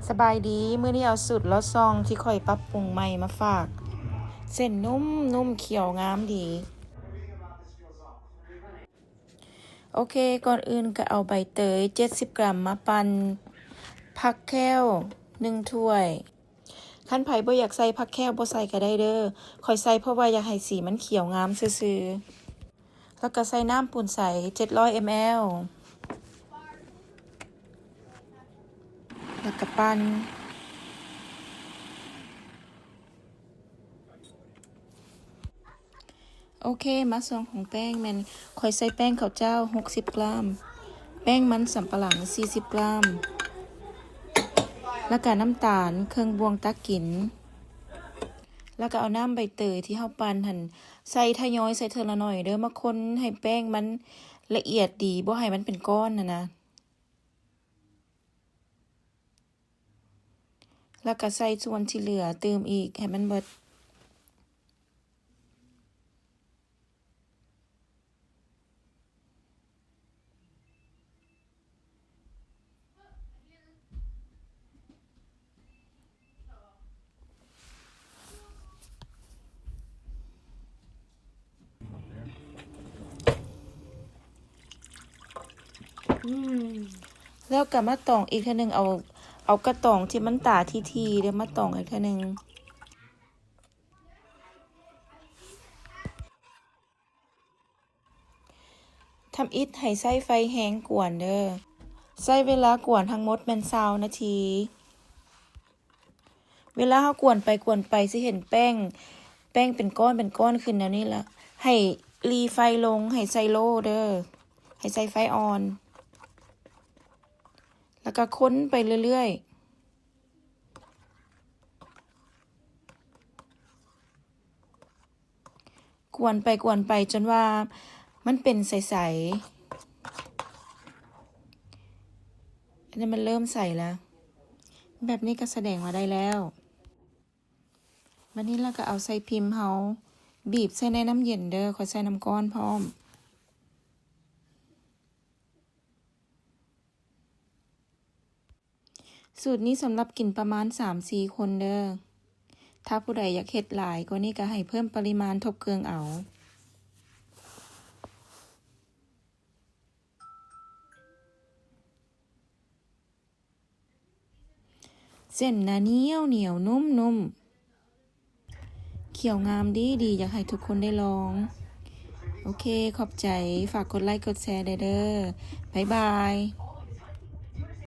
ສະບາຍດີ, ມື້ນີ້ເອົາສູດລອດຊ່ອງທີ່ຂ້ອຍປັບປຸງໃໝ່ມາຝາກ. ເສັ້ນນຸ້ມໆ ຂຽວງາມດີ. ໂອເຄ, ກ່ອນອື່ນກໍເອົາໃບເຕີຍເຈັດສິບກຣາມມາປັ່ນ, ຜັກແຂ້ວໜຶ່ງຖ້ວຍ. ຄັນໃຜບໍ່ຢາກໃສ່ຜັກແຂ້ວ ບໍ່ໃສ່ກໍໄດ້ເດີ້. ຂ້ອຍໃສ່ເພາະວ່າຢາກໃຫ້ສີມັນຂຽວງາມຊື່ໆ. ແລ້ວກໍໃສ່ນ້ຳປູນໃສເຈັດຮ້ອຍແອມແອລ ແລ້ວກໍປັ່ນ. ໂອເຄ, ມາສ່ວນຂອງແປ້ງແມ່ນ ຂ້ອຍໃສ່ແປ້ງເຂົ້າເຈົ້າຫົກສິບກຣາມ, ແປ້ງມັນສຳປະຫຼັງສີ່ສິບກຣາມ, ແລ້ວກໍນ້ຳຕານເຄິ່ງບ່ວງຕັກກິນ, ແລ້ວກໍເອົານ້ຳໃບເຕີຍທີ່ເຮົາປັ່ນຫັ້ນ ໃສ່ທະຍອຍໃສ່ເທື່ອລະໜ້ອຍເດີ້, ມາຄົນໃຫ້ແປ້ງມັນລະອຽດດີ, ບໍ່ໃຫ້ມັນເປັນກ້ອນຫັ້ນນະ. ແລ້ວກໍໃສ່ສ່ວນທີ່ເຫຼືອຕື່ມອີກໃຫ້ມັນເບິດ. ແລ້ວກໍມາຕອງອີກເທື່ອໜຶ່ງ, ເອົາ ເອົາກະຕອງທີ່ມັນຕາຖີ່ໆເດີ້ ມາຕອງອີກເທື່ອໜຶ່ງ. ທຳອິດໃຫ້ໃຊ້ໄຟແຮງກວນເດີ້. ໃຊ້ເວລາກວນທັງໝົດແມ່ນຊາວນາທີ. ເວລາເຮົາກວນໄປກວນໄປ ຊິເຫັນແປ້ງ ແປ້ງເປັນກ້ອນເປັນກ້ອນຂຶ້ນແນວນີ້ລະ. ໃຫ້ຫຼີ່ໄຟລົງ, ໃຫ້ໃສ່ໂລເດີ້, ໃຫ້ໃສ່ໄຟອ່ອນ. ແລ້ວກໍຄົນໄປເລື້ອຍໆ. ກວນໄປກວນໄປຈົນວ່າມັນເປັນໃສໆ. ອັນນີ້ມັນເລີ່ມໃສແລ້ວ. ແບບນີ້ກໍສະແດງວ່າໄດ້ແລ້ວ. ບາດນີ້ລະກໍເອົາໃສ່ພິມເຮົາ, ບີບໃສ່ໃນນ້ຳເຢັນເດີ້, ຂ້ອຍໃສ່ນ້ຳກ້ອນພ້ອມ. ສູດນີ້ສຳລັບກິນປະມານສາມສີ່ຄົນເດີ້. ຖ້າຜູ້ໃດຢາກເຮັດຫຼາຍກວ່ານີ້ກໍໃຫ້ເພີ່ມປະລິມານທົບເຄື່ອງເອົາ. ເສັ້ນນະໜຽວໆ ນຸ້ມໆ ຂຽວງາມດີໆ ຢາກໃຫ້ທຸກຄົນໄດ້ລອງ. ໂອເຄ ຂອບໃຈ, ຝາກກົດໄລກົດແຊແດ່ເດີ້. ບາຍບາຍ.